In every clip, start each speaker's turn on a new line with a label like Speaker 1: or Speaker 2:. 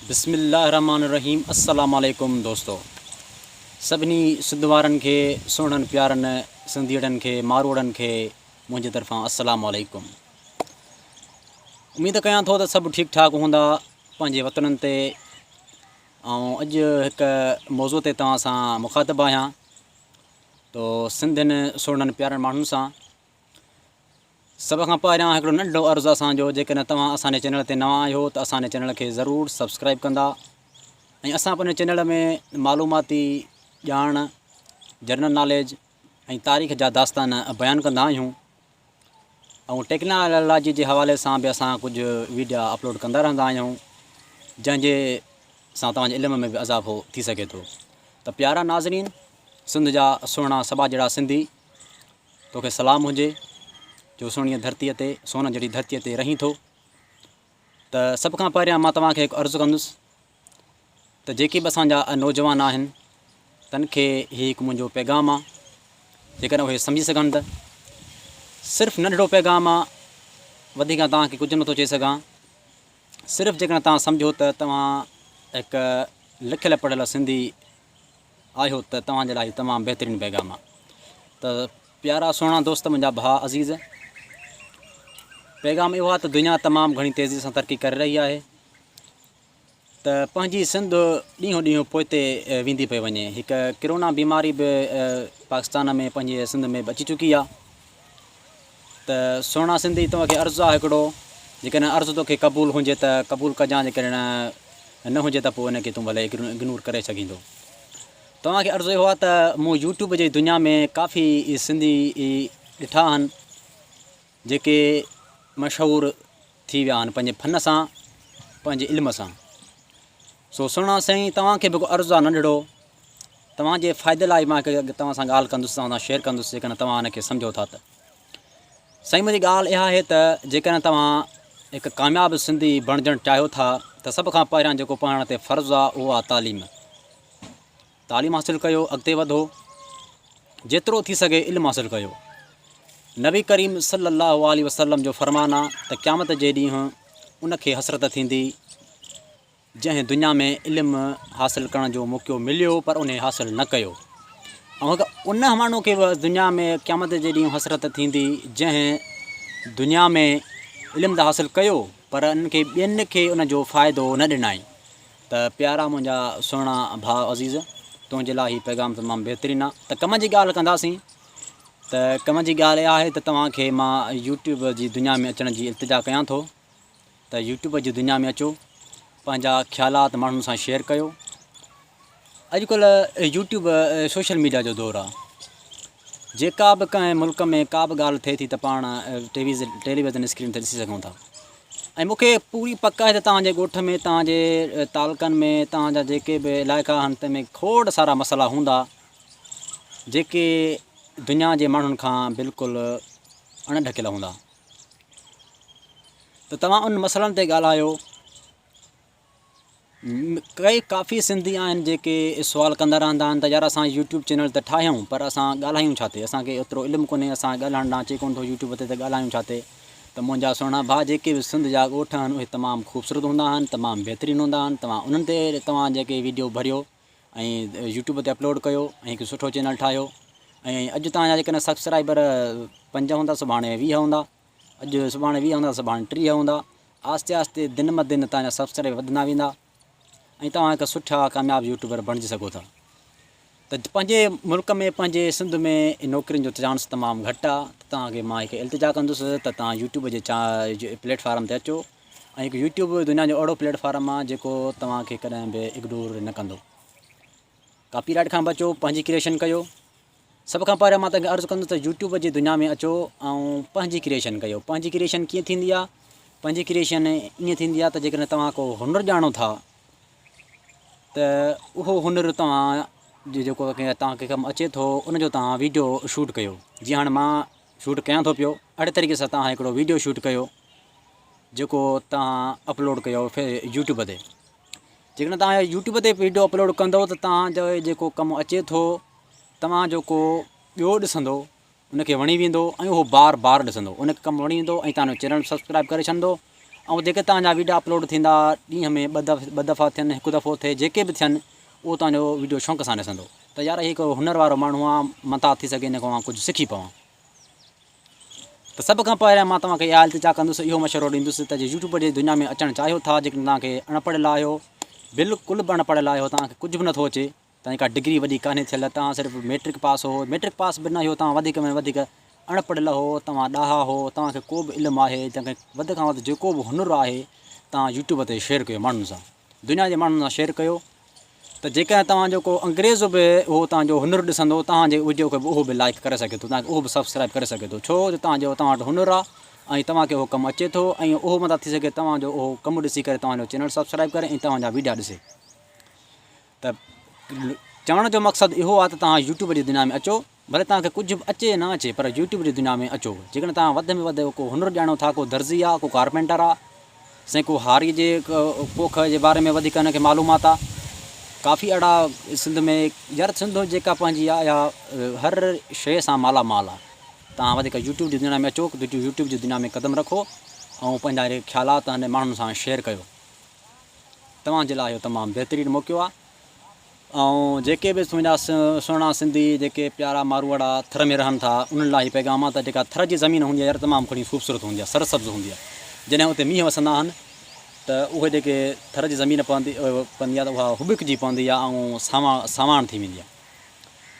Speaker 1: بسم الله الرحمٰن الرحيم السلام عليڪم دوستو سڀني سنڌ وارن کي سهڻن پيارن سنڌيئڙن کي ماروئڙن کي منهنجي طرفان السلام عليڪم اميد ڪيان ٿو ته سڀ ٺيڪ ٺاڪ هوندا پنهنجي وطنن تي ۽ اڄ هڪ موضوع تي توهان سان مخاطب آهيان تو سنڌين سهڻن پيارن ماڻهن سان سڀ کان پهريان هڪڙو ننڍڙو عرض اسان جو جيڪڏهن توهان اسان جي چينل تي نوان آهيو ته اسان جي چينل کي ضرور سبسڪرائب ڪندا ۽ اسان پنهنجي چينل ۾ معلوماتي ڄاڻ جنرل ناليج ۽ تاريخ جا داستان بيان ڪندا آهيون ۽ ٽيڪنالاجي جي حوالي سان به اسان ڪجهه ويڊيا اپلوڊ ڪندا رهندا آهيون جنهن جي سان توهان جي علم ۾ به اضافو ٿي سگهي ٿو ته پيارا ناظرين سنڌ جا سهڻا سٻا جهڙا سنڌي توکي سلام هجي جو سهڻيء ڌرتيء تي سون جهڙي ڌرتيء تي رهين ٿو ته سڀ کان پهريان مان توهان کي هڪ عرض ڪندس ته جيڪي به اسان جا نوجوان آهن تن کي هي هڪ منهنجو پيغام آ جيڪڏهن اهي سمجهي سگهن ته صرف ننڍڙو پيغام آ وڌيڪ توهان کي ڪجهه نٿو چئي سگهان صرف جيڪڏهن توهان سمجهو ته توهان هڪ لکيل پڙهيل سنڌي آهيو ته توهان جي لاء هي تمام بهترين پيغام آهي ته پيارا سهڻا دوست منهنجا ڀاء عزيز پيغام اهو آهي ته دنيا تمام گهڻي تيزي سان ترقي ڪري رهي آهي ته پنهنجي سنڌ ڏينهون ڏينهن پوئتي ويندي پئي وڃي هڪ ڪرونا بيماري به پاڪستان ۾ پنهنجي سنڌ ۾ به اچي چڪي آهي ته سهڻا سنڌي توهان کي عرض آهي هڪڙو جيڪڏهن عرض توکي قبول هجي ته قبول ڪجان جيڪڏهن نه هجي ته پوء ان کي تون ڀلي اگنور ڪري سگهين ٿو. توهان کي عرض اهو آهي ته مون يوٽيوب جي دنيا ۾ ڪافي سنڌي ڏٺا آهن جيڪي مشهور ٿي ويا آهن پنهنجي فن سان پنهنجي علم سان سو سهڻا سائين توهان کي به هڪ عرض آهي ننڍڙو توهان جي فائدي لاء مان هڪ توهان سان ڳالهه ڪندس توهان سان شيئر ڪندس جيڪڏهن توهان ان کي سمجهو ٿا ته سائين منهنجي ڳالهه اها آهي ته جيڪڏهن توهان هڪ ڪامياب سنڌي بڻجڻ چاهيو ٿا ته سڀ کان پهريان جيڪو پاڻ تي فرض آهي اهو آهي تعليم. تعليم حاصل ڪيو اڳتي وڌو جيترو ٿي سگهي علم حاصل ڪيو. نبي ڪريم صلي الله عليه وسلم جو فرمان آهي ته قيامت جي ڏينهن ان کي حسرت ٿيندي جنهن دنيا ۾ علم حاصل ڪرڻ جو موقعو مليو پر انهي حاصل نه ڪيو ۽ هڪ ان ماڻهو کي به دنيا ۾ قيامت جي ڏينهن حسرت ٿيندي جنهن دنيا ۾ علم ته حاصل ڪيو پر ان کي ٻين کي ان جو فائدو نه ڏنائين ته پيارا منهنجا سهڻا ڀاء عزيز تنهنجي لاء هي پيغام تمام بهترين آهي ته ڪم جي ڳالهه ڪنداسين ته ڪم جي ڳالهه اها آهي ته توهان کي مان يوٽيوب جي دنيا ۾ اچڻ جي التجا ڪيان ٿو ته يوٽيوب جي دنيا ۾ اچو پنهنجا خيالات ماڻهن سان شيئر ڪيو اڄڪلهه يوٽيوب سوشل ميڊيا جو دور آهي جيڪا به ڪنهن ملڪ ۾ ڪا به ڳالهه ٿئي ٿي ته پاڻ ٽي وي ٽيليويزن اسڪرين تي ڏسي سگهون ٿا ۽ مونکي پوري پڪ آهي ته توهان جي ڳوٺ ۾ توهان جي تعلقن ۾ توهان جا جيڪي به علائقا آهن تنهن ۾ کوڙ سارا مسئلا هوندا جيڪي دنيا جي ماڻهن کان بلڪل اڻ ڍڪيل هوندا ته توهان ان مسئلن تي ڳالهايو. ڪئي ڪافي سنڌي آهن جيڪي سوال ڪندا رهندا آهن ته يار اسان يوٽيوب چينل ته ٺاهيون پر اسان ڳالهايون ڇا تي اسان کي ايترو علم ڪونهي اسان ڳالهائڻ ڏانهن اچي ڪونه ٿو يوٽيوب تي ته ڳالهايون ڇا تي ته منهنجا سهڻا ڀاء جيڪي به سنڌ جا ڳوٺ آهن اهي تمام خوبصورت هوندا آهن تمام بهترين هوندا آهن توهان انهن تي توهان جيڪي ويڊيو ڀريو ۽ يوٽيوب تي اپلوڊ ڪيو ۽ هڪ سٺو چينل ٺاهيو ۽ اڄ توهان جا جيڪڏهن سبسڪرائبر پنج هوندا سڀاڻي 20 هوندا اڄ سڀاڻي 20 هوندا سڀاڻي 30 هوندا آهستي آهستي دن م دن توهان جا سبسڪرائبر وڌندا ويندا ۽ توهان هڪ سٺا ڪامياب يوٽيوبر بڻجي سگهو ٿا ته پنهنجي ملڪ ۾ پنهنجي سنڌ ۾ نوڪرين جو چانس تمام گهٽ آهي ته توهان کي مان هڪ التجا ڪندس ته توهان يوٽيوب جي پليٽ فارم تي اچو ۽ هڪ يوٽيوب دنيا جو اهڙو پليٽ فارم آهي جيڪو توهان کي ڪڏهن به اگنور نه ڪندو. ڪاپي رائٽ کان بچو پنهنجي ڪريئيشن ڪيو. سڀ کان پهريان مان توهان کي عرض ڪندس ته يوٽيوب جي دنيا ۾ اچو ۽ پنهنجي ڪريئيشن ڪيو. پنهنجي ڪريئيشن ڪيئن ٿيندي آهي؟ پنهنجي ڪريئيشن ائين ٿيندي آهي ته جيڪڏهن توهان ڪو هنر ڄاڻو ٿا ته اهو هنر توهان جي جيڪو توهان کي ڪم اچي ٿو ان جو توهان ويڊيو شوٽ ڪيو جيئن هاڻي مان شوٽ ڪيان ٿو پيو اهڙي طريقي سان توهان هڪڙو ويڊيو شوٽ ڪيو جيڪو توهان اپلوڊ ڪيو يوٽيوب تي جيڪڏهن توهان يوٽيوب تي ويڊيو اپلوڊ ڪندو ته توهان جو جيڪو ڪم اچي ٿو توهان جو ڪو ٻيو ڏسندو ان کي وڻي ويندو ۽ اهو بار بار ڏسندو ان کي ڪم وڻي ويندو ۽ توهان جو چينل سبسڪرائب ڪري ڇڏندو ۽ جيڪي توهان جا ويڊيا اپلوڊ ٿيندا ڏينهن ۾ ٻه دفعا ٿين هڪ دفعو ٿئي جيڪي به ٿين اهو توهان جو ويڊيو شوق سان ڏسندو ته يار هي هڪ هنر وارو ماڻهو آ متان ٿي سگهي هن کان مان ڪجهه سکي پوان. ته سڀ کان پهريان مان توهان کي اها التجا ڪندس اهو مشورو ڏيندس ته جي يوٽيوب جي دنيا ۾ اچڻ چاهيو ٿا جيڪڏهن توهان کي اڻ پڙهيل آهيو بلڪل به اڻ پڙهيل آهيو توهان کي ڪجهه به نٿو اچي توهان جي ڪا ڊگري وڏي ڪانهي ٿيل توهان صرف ميٽرڪ پاس هو ميٽرڪ پاس به نه آهيو توهان وڌيڪ ۾ وڌيڪ اڻ پڙهيل هو توهان ڏاها هو توهان کي ڪو به علم آهي توهان کي وڌ کان وڌ جيڪو به هنر آهي توهان يوٽيوب تي شيئر ڪيو ماڻهن سان دنيا جي ماڻهن سان شيئر ڪيو ته جيڪڏهن توهان جو ڪو انگريز به اهو توهان جو هنر ڏسندو توهان جي وڊيو کي به اهو به لائڪ ڪري سگهي ٿو توهان کي اهو به سبسڪرائب ڪري سگهي ٿو ڇو جو توهان جو توهان وٽ هنر آهي ۽ توهان کي اهو ڪم اچي ٿو ۽ اهو مطلب ٿي سگهي توهان جو اهو ڪم ڏسي ڪري توهان جو چينل سبسڪرائب ڪري ۽ توهان جا وڊيا ڏسي ته چوڻ جو مقصد اهو آهي ته توهان يوٽيوب جي دنيا ۾ اچو ڀلي توهان کي ڪجهه به اچي نه اچي پر يوٽيوب جي دنيا ۾ اچو جيڪڏهن توهان وڌ ۾ وڌ ڪو هنر ڄاڻو ٿا ڪو درزي آ ڪو ڪارپينٽر آ سائين ڪو هاري جي پوک جي باري ۾ وڌيڪ هن کي معلومات آ ڪافي اهڙا سنڌ ۾ يار سنڌ جيڪا پنهنجي آ اها هر شيء سان مالا مال آ توهان وڌيڪ يوٽيوب جي دنيا ۾ اچو يوٽيوب جي دنيا ۾ قدم رکو ۽ پنهنجا اهي خيالات هن ماڻهن سان شيئر ڪيو توهان جي لاء اهو تمام بهترين موقعو آ ۽ جيڪي به منهنجا سهڻا سنڌي جيڪي پيارا ماروئڙا ٿر ۾ رهن ٿا انهن لاء هي پيغام آهي ته جيڪا ٿر جي زمين هوندي آهي يار تمام گهڻي خوبصورت هوندي آهي سر سبز هوندي آهي جڏهن اتي مينهن وسندا آهن ته اهي جيڪي ٿر جي زمين پوندي پوندي آهي ته اها هٻڪجي پوندي آهي ۽ ساوا ساواڻ ٿي ويندي آهي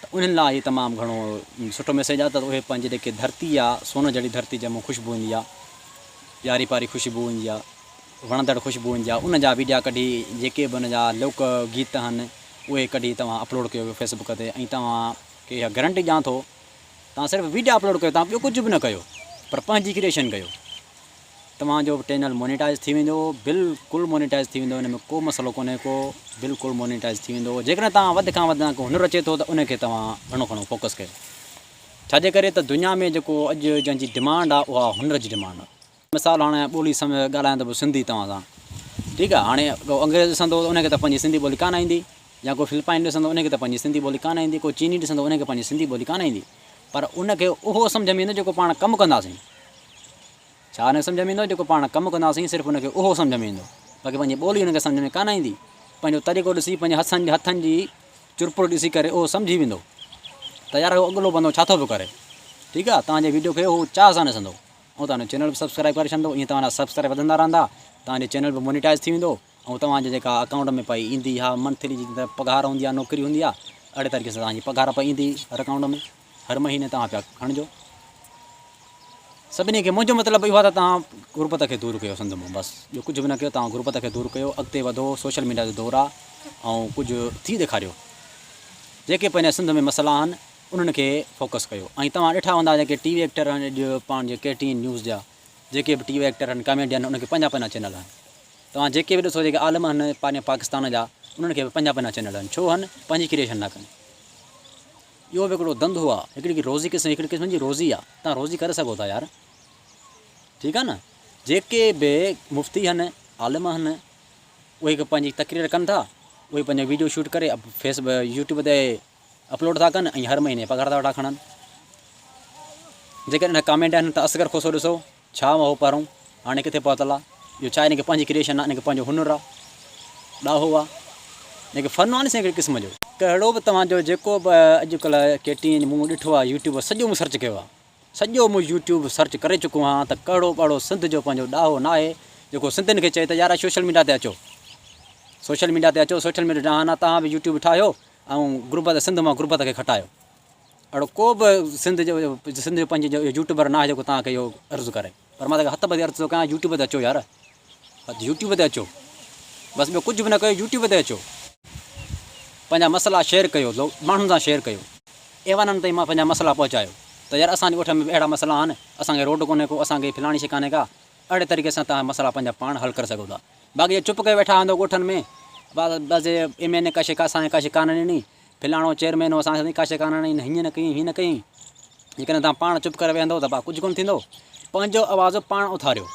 Speaker 1: ته انهن لاء هي تمام گهڻو سٺو ميسيج آهي ته اهي پنهنجي جيڪي ڌرتي آهي سون جهڙي ڌرتي جنهن مان خوشبو ايندي آهي پياري پياري خوشبو ايندي آهي وڻندڙ خوشبو ايندي آهي ان جا ويڊيا ڪڍي جيڪي به ان جا لوڪ گيت آهن اهي ڪڍي توهان اپلوڊ ڪيو فيس بڪ تي ۽ توهان کي اها گرنٽي ڏيان ٿو توهان صرف ويڊيا اپلوڊ ڪيو توهان ٻيو ڪجهه به نه ڪيو پر پنهنجي ڪريئيشن ڪيو توهان جو چينل مونيٽائز ٿي ويندو بلڪل مونيٽائز ٿي ويندو ان ۾ ڪو مسئلو ڪونهي ڪو بلڪل مونيٽائز ٿي ويندو جيڪڏهن توهان وڌ کان وڌ کي هنر اچي ٿو ته ان کي توهان گهڻو گهڻو فوڪس ڪيو ڇاجي ڪري ته دنيا ۾ جيڪو اڄ جنهن جي ڊمانڊ آهي اها هنر جي ڊمانڊ آهي مثال هاڻي ٻولي سمجھ ڳالهايان ٿو پيو سنڌي توهان سان ٺيڪ آ هاڻي ڪو انگريز ڏسندو ته ان کي ته پنهنجي سنڌي ٻولي ڪانه ايندي يا ڪو فلپائن ڏسندو ان کي ته پنهنجي سنڌي ٻولي ڪانه ايندي ڪو چيني ڏسندو ان کي پنهنجي سنڌي ٻولي ڪانه ايندي پر ان کي اهو سمجھ ۾ ايندو جيڪو پاڻ ڪم ڪنداسين ڇا ان کي سمجھ ۾ ايندو جيڪو پاڻ ڪم ڪنداسين صرف ان کي اهو سمجھ ۾ ايندو باقي پنهنجي ٻولي ان کي سمجھ ۾ ڪانه ايندي پنهنجو طريقو ڏسي پنهنجي هٿن هٿن جي چرپر ڏسي ڪري اهو سمجھي ويندو ته يار هو اڳلو بندو ڇا ٿو پيو ڪري ٺيڪ آ توهان جي ويڊيو کي هو چاهه سان ڏسندو ۽ توهان جو چينل به سبسڪرائب ڪري ڇڏندو ائين توهان جا سبسڪرائب وڌندا رهندا توهان جو چينل به مونيٽائز ٿي ويندو ۽ توهان جي جيڪا اڪائونٽ ۾ پئي ايندي اها منٿلي جي پگهار هوندي آهي نوڪري هوندي آهي اهڙي طريقي سان توهان جي پگهار پئي ايندي هر اڪائونٽ ۾ هر مهيني توهان پيا کڻجو سڀني کي منهنجو مطلب اهو آهي ته توهان غربت کي دور ڪيو سنڌ مان بس ٻيو ڪجهه به نه ڪيو توهان غربت کي دور ڪيو اڳتي وڌو سوشل ميڊيا جو دور آهي ۽ ڪجهه ٿي ڏيکاريو جيڪي پنهنجي سنڌ ۾ مسئلا آهن انهن کي فوڪس ڪيو ۽ توهان ڏٺا هوندا جيڪي ٽي وي ايڪٽر آهن اڄ پاڻ جي ڪي ٽي اين نيوز جا جيڪي به ٽي وي ايڪٽر آهن ڪاميڊين انهن کي پنهنجا پنهنجا چينل آهن توهان جيڪي به ڏسو جيڪي عالم آهن پنهنجي پاڪستان جا انهن کي به پنهنجا پنهنجا چينل آهن ڇو آهن پنهنجي ڪريئيشن نه ڪن اهو به هڪڙو ڌنڌو آهي هڪڙي روزي قسم هڪڙي قسم جي روزي آهي توهان روزي ڪري سگهو ٿا يار ٺيڪ آهي نه جيڪي به مفتي آهن عالم آهن اهي پنهنجي تقرير ڪن ٿا اهي پنهنجو ويڊيو شوٽ ڪري فيس يوٽيوب تي اپلوڊ ٿا ڪن ۽ هر مهيني پگهار ٿا وٺا کڻن. جيڪڏهن ڪامينٽ آهن ته اصغر کوسو ڏسو ڇا هو پهرون هاڻي ڪٿي پهتل آ اهو ڇا هن کي پنهنجي ڪريئيشن آ هن کي پنهنجو هنر آ ڏاهو آ هن کي فن آ نه سائين هڪڙي قسم جو. ڪهڙو به توهان جو جيڪو به اڄڪلهه ڪي ٽي اين مون ڏٺو آ يوٽيوب سڄو مون سرچ ڪيو آ سڄو مون يوٽيوب سرچ ڪري چڪو آهيان ته ڪهڙو به اهڙو سنڌ جو پنهنجو ڏاهو ناهي جيڪو سنڌين کي چئي ته يار سوشل ميڊيا تي اچو سوشل ميڊيا تي اچو سوشل ميڊيا جهان آ توهان به يوٽيوب ٺاهيو ۽ غربت سنڌ مان غربت کي کٽايو اهڙو ڪو به سنڌ جو سنڌ جو پنهنجو يوٽيوبر ناهي جيڪو توهان کي اهو عرض ڪري پر مان توهان کي هٿ ٻڌي عرض ٿو ڪيان يوٽيوب تي اچو يار يوٽيوب تي اچو بس ٻيو ڪجهه به نه ڪيو يوٽيوب تي اچو پنهنجا مسئلا شيئر ڪيو ماڻهن سان شيئر ڪيو ايوانن تائين مان پنهنجا مسئلا پهچايو ته يار اسان جي ڳوٺ ۾ به اهڙا مسئلا آهن اسان کي روڊ ڪونهي ڪو اسان کي فلاڻي شي ڪانهي ڪا اهڙي طريقي سان توهان مسئلا پنهنجا پاڻ حل ڪري سگهو ٿا باقي جي چپ ڪري ويٺا هوندو ڳوٺن ۾ بس بس ايم اين اي ڪا شي ڪا اسان کي ڪا شي ڪانه ڏني فلاڻو چيئرمين هو اسان کي ڪا شي ڪانه ڏني هيئن نه ڪيائين هيئن نه ڪيائين جيڪڏهن توهان پاڻ چپ ڪري ويهندو ته ڪجهه ڪونه ٿيندو پنهنجو آواز پاڻ اٿاريو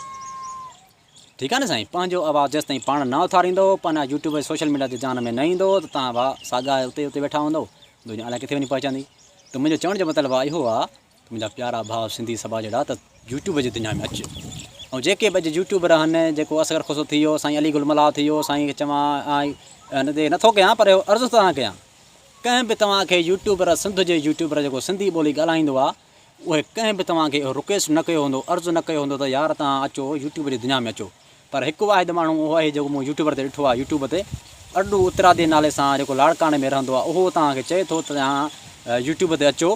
Speaker 1: ٺيڪ آهي نه سائين پنهنجو آواز جيستائين پاڻ نه اٿاريندو پنهنجا يوٽيوب ۽ سوشل ميڊيا جي جهان ۾ نه ايندو ته توهان ڀا ساڳا اتي اتي ويٺا هوندو دنيا الائي ڪٿي وڃي پهچندي ته منهنجو چوڻ جو مطلب اهو آهي ته منهنجا پيارا ڀاء سنڌي سڀا جهڙا ته يوٽيوب جي دنيا ۾ اچ. ۽ جيڪي به اڄ يوٽيوبر آهن جيڪو اصغر کوسو ٿي ويو سائين علي گل ملاح ٿي ويو سائين کي چوان هن تي نٿو ڪيان پر اهو عرض ٿو ڪيان ڪنهن به توهان کي يوٽيوبر سنڌ جي يوٽيوبر جيڪو سنڌي ٻولي ڳالهائيندو آهي اهي ڪنهن به توهان کي اهو رڪويسٽ نه ڪيو هوندو عرض نه ڪيو هوندو ته يار توهان اچو يوٽيوب جي دنيا ۾ اچو پر هڪ واحد ماڻهو اهو آهي جيڪو مون يوٽيوبر تي ڏٺو آهي يوٽيوب تي ارڏو اترادي نالي سان جيڪو لاڙڪاڻي ۾ رهندو آهي اهو توهان کي چئي ٿو ته توهان يوٽيوب تي اچو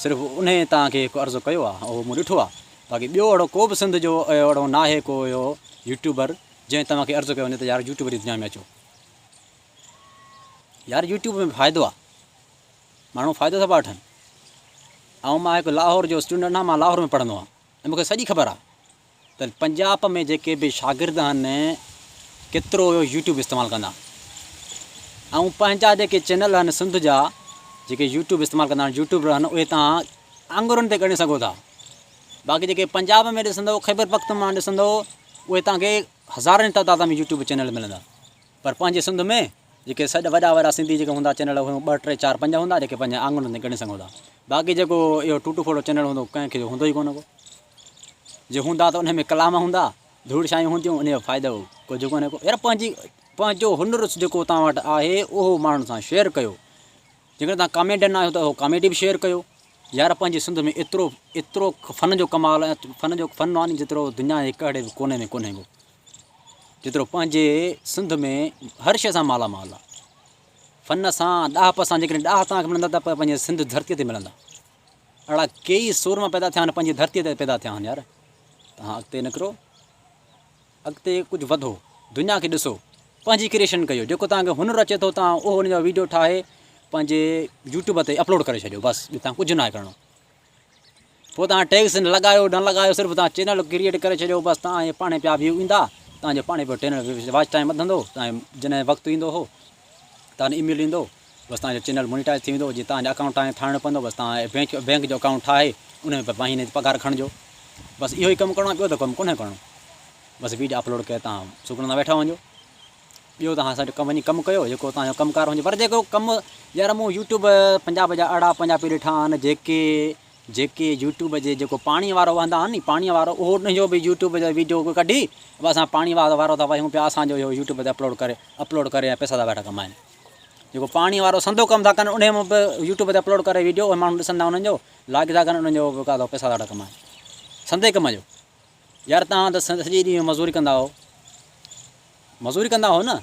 Speaker 1: صرف انهي توهان کي هڪ عرض ڪيو آهي اهو مون ڏٺو آهي باقي ٻيو اهڙو ڪو به سنڌ جو اهڙو ناهي ڪو اهو يوٽيوبر جنهن توهان کي عرض ڪيو هجي ته يار يوٽيوب جي دنيا ۾ اچو يار يوٽيوب ۾ فائدو آهي ماڻهو فائدو ٿا پيا وٺن ۽ مان هڪ لاهور جو اسٽوڊنٽ آهيان مان لاهور ۾ پڙهندو آهيان ۽ مونکي سڄي خبر آهي ته پنجاب ۾ جيڪي به شاگرد آهن ڪيترو اهو يوٽيوب استعمال ڪندا ۽ پنهنجا جيڪي چينل آهن سنڌ جا جيڪي يوٽيوب استعمال ڪندا آهن يوٽيوبر آهن اهي تان آڱرين تي ڳڻي سگهو ٿا باقي جيڪي پنجاب ۾ ڏسندو خيبر پختون مان ڏسندو اهي تان کي هزارن تعداد ۾ يوٽيوب چينل ملندا پر پنهنجي سنڌ ۾ جيڪي سڏ وڏا وڏا سنڌي جيڪي هوندا چينل اهي ٻه ٽي چار پنج هوندا جيڪي پنهنجي آڱرين تي ڳڻي سگهو ٿا باقي جيڪو اهو ٽوٽو ڦوٽو چينل هوندو ڪنهن کي هوندو ئي ڪونه ڪو جي هوندا ته ان ۾ ڪلام هوندا ڌوڙ شايون هونديون ان جو فائدو ڪجهه ڪونهي ڪو يار پنهنجي پنهنجو هنر جيڪو توهان وٽ آهي اهو ماڻهن سان شيئر ڪيو جيڪڏهن توهان ڪاميڊين آهيو ته اهو ڪاميڊي به شيئر ڪيو يار پنهنجي سنڌ ۾ ايترو ايترو فن جو ڪمال فن جو فن آهي جيترو دنيا جي ڪهڙي به ڪوني ۾ ڪونهي ڪو جيترو پنهنجي سنڌ ۾ هر شيء سان مالا مال آهي فن سان ڏاهپ سان جيڪڏهن ڏاهه توهان کي ملندا ته پنهنجي سنڌ ڌرتيء تي ملندا اهڙا ڪيئي سورما پيدا ٿيا آهن پنهنجي ڌرتيء تي پيدا ٿيا آهن يار توهان اڳتي نڪرو اڳتي ڪجهه وڌو دنيا کي ڏسو پنهنجي ڪريشن ڪيو جيڪو توهان کي هنر اچي ٿو توهان اهو ان جو ويڊيو ٺاهي پنهنجي يوٽيوب تي اپلوڊ ڪري ڇڏيو بس ٻيو توهان ڪجهه ناهي ڪرڻو پوء توهان ٽيگس نه لڳايو نه لڳايو صرف توهان چينل ڪريئيٽ ڪري ڇڏيو بس توهان جي پاڻهي پيا ويو ايندا توهان جو پاڻهي پيو چينل واچ ٽائيم وڌندو توهان جڏهن وقت ايندو هو توهان اي ميل ايندو بس توهان جو چينل مونيٽائز ٿي ويندو جي توهان جو اڪائونٽ توهان کي ٺاهڻو پوندو بس توهان بينڪ بينڪ جو اڪائونٽ ٺاهي ان ۾ مهيني جي پگهار کڻجو بس اهو ئي ڪم ڪرڻو آهي ٻيو ته ڪم ڪونهي ڪرڻو بس ويڊيو اپلوڊ ڪري توهان سڪون سان ويٺا وڃو ٻيو توهان سان ڪم وڃي ڪم ڪيو جيڪو توهان جو ڪم ڪار هجي پر جيڪو ڪم يار مون يوٽيوب پنجاب جا اهڙا پنجابي ڏٺا آهن جيڪي جيڪي يوٽيوب جي جيڪو پاڻي وارو وهندا آهن ني پاڻي وارو اهو ان جو به يوٽيوب جو ويڊيو ڪڍي اسان پاڻي وارو وارو ٿا وهيون پيا اسان جو اهو يوٽيوب تي اپلوڊ ڪري اپلوڊ ڪري ۽ پئسا ٿا ويٺا ڪمائن جيڪو پاڻي وارو سندو ڪم ٿا ڪن انهي ۾ به يوٽيوب تي اپلوڊ ڪري ويڊيو اهي ماڻهو ڏسندا انهن جو لائڪ ٿا ڪن انهن جو به ڪا پئسا ٿا ڪمائن سندي ڪم جو يار توهان ته سڄي ڏينهن مزوري ڪندا هو مزوري ڪندا هو نه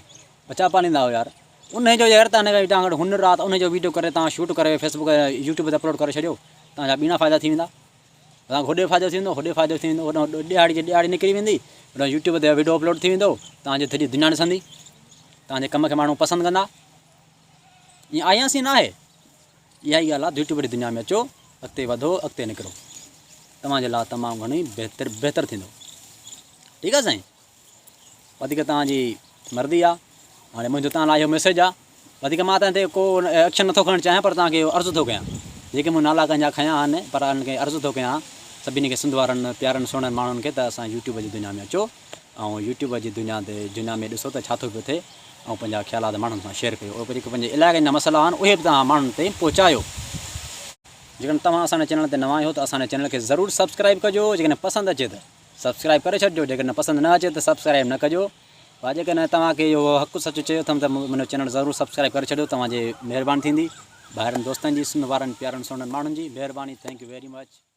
Speaker 1: ٻچا پاليندا هو يار انهي جو يار توهان توهان وٽ هنر آ ته انهي جو ويڊيو ڪري توهان شوٽ ڪري فيسبڪ يوٽيوب تي اپلوڊ ڪري ڇڏيو توهان جا ٻيڻا فائدا ٿي ويندا توهان کي هوڏي فائدو ٿيندو هوڏي فائدو ٿي ويندو هوڏانهن ڏهاڙي جي ڏهاڙي نڪري ويندي هوڏانهن يوٽيوب تي ويڊيو اپلوڊ ٿي ويندو توهان جي سڄي دنيا ڏسندي توهان جي ڪم کي ماڻهو پسند ڪندا ائين آهي يا سين آهي اها ئي ڳالهه آهي يوٽيوب جي دنيا ۾ اچو اڳتي وڌو اڳتي نڪرو توهان جي لاء تمام گهڻو ئي بهتر بهتر ٿيندو ٺيڪ آهي سائين وڌيڪ توهان جي مرضي آهي هاڻي منهنجو توهان لاء اهو ميسيج آهي وڌيڪ مان توهان تي ڪو ايڪشن نٿو کڻڻ چاهيان پر توهان کي اهو عرض ٿو ڪيان جيڪي مون نالا ڪنهن جا کنيا آهن پر انهن کي عرض ٿو ڪيان سڀني کي سنڌ وارن پيارن سهڻن ماڻهن کي ته اسان يوٽيوب جي دنيا ۾ اچو ۽ يوٽيوب جي دنيا تي دنيا ۾ ڏسو ته ڇا ٿو پيو ٿئي ۽ پنهنجا خيالات ماڻهن سان شيئر ڪيو ۽ جيڪي پنهنجي علائقن جا مسئلا آهن اهي به توهان ماڻهن تائين پهچايو. جيڪڏهن توهان اسان جي چينل تي نوان آهيو ته اسان جي چينل کي ضرور سبسڪرائيب ڪجو جيڪڏهن پسند اچي ته سبسڪرائيب ڪري ڇڏجو جيڪڏهن پسند نه اچي ته سبسڪرائيب نه ڪجو ڀا جيڪڏهن توهان کي اهو حق سچ چيو اٿم ته منهنجو چينل ضرور سبسڪرائيب ڪري ڇڏيو توهان جي مهرباني ٿيندي ڀائرن دوستن جي سنڌ وارن پيارن سهڻن ماڻهن جي مهرباني thank you very much.